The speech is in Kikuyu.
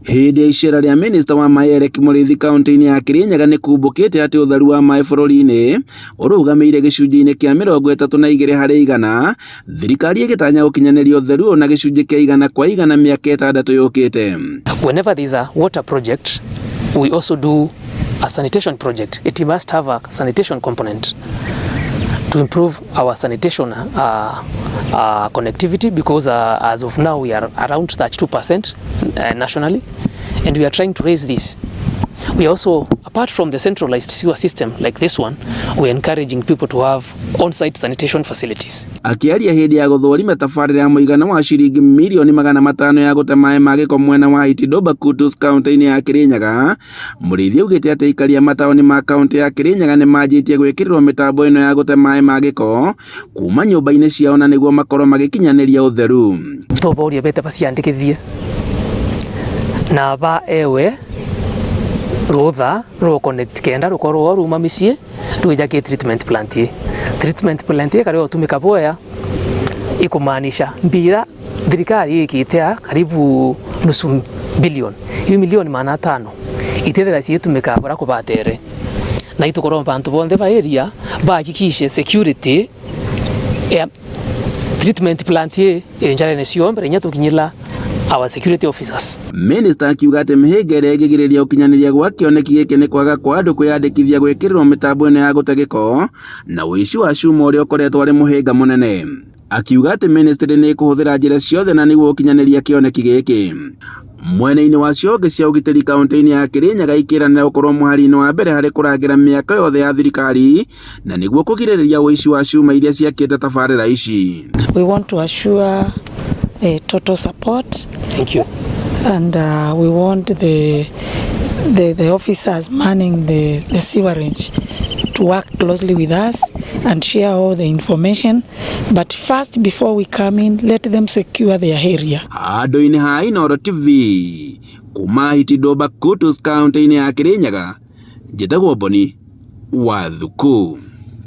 Hĩndĩ ya icera rĩa minista wa maĩ Eric Mũrĩithi kaunti-inĩ ya Kirinyaga nĩ kumbũkĩte atĩ ũtheru wa maĩ bũrũri-inĩ ũrũgamĩire gĩcunjĩ-inĩ kĩa 32 harĩ igana, thirikari ĩgĩtanya gũkinyanĩria ũtheru ũyũ na gĩcunjĩ kĩa 100% mĩaka 6 yũkĩte. Whenever there is a water project, we also do a sanitation project. It must have a sanitation component to improve our sanitation connectivity, because as of now we are around 32% nationally, and we are trying to raise this. We also, apart from the centralized sewer system like this one, we are encouraging people to have on-site sanitation facilities. Akĩaria hĩndĩ ya gũthũrima tabarĩra ya mũigana wa ciringi mirioni 500 ya gũte maĩ ma gĩko mwena wa Hitidoba Kutus kaunti-inĩ ya Kirinyaga, Mũrĩithi augĩte atĩ aikari a mataũni ma kaunti ya Kirinyaga nĩ manjĩtie gwĩkĩrĩrwo mĩtambo ĩno ya gũte maĩ ma gĩko kuma nyũmba-inĩ ciao na nĩguo makorwo magĩkinyanĩria ũtheru. Tũborie bete baciandĩkithie na ba ewe rutha rũ connect kenda rukorwo ruma mĩciĩ rwija ki treatment plant ye treatment plant ye kari utumika boya ikumaanisha mbira thirikari ikitea karibu nusu billion iyo milioni 500 itethera ciitumika bura kubatere na itukorwo bantu bonthe ba area bahakikishe security ya treatment plant ye injarene cio mbere inya tukinyila our security officers. Minista akiuga atĩ mĩhĩnga ĩrĩa ĩngĩgirĩrĩria ũkinyanĩria gwa kĩoneki gĩkĩ nĩ kwaga kwa andũ kwĩyandĩkithia gwĩkĩrĩrwo mĩtambo ĩno ya gũte gĩko na ũici wa cuma ũrĩa ũkoretwo arĩ mũhĩnga mũnene. Akiuga atĩ ministry nĩ ĩkũhũthĩra njĩra ciothe na nĩguo gũkinyanĩria kĩoneki gĩkĩ. Mwena-inĩ wa cionge cia ũgitĩri kaunti-inĩ ya Kirinyaga ikĩranĩra gũkorwo mũhari-inĩ wa mbere harĩ kũrangĩra mĩako yothe ya thirikari na nĩguo kũgirĩrĩria ũici wa cuma iria ciakĩte tabarĩra ici. We want to assure total support. Thank you. And we want the officers manning the sewerage to work closely with us and share all the information. But first, before we come in, let them secure their area. Handũ-inĩ ha Inooro TV kuma Hitidoba Kutus kaunti-inĩ ya Kirinyaga, njĩtagwo Boni wa Thuku.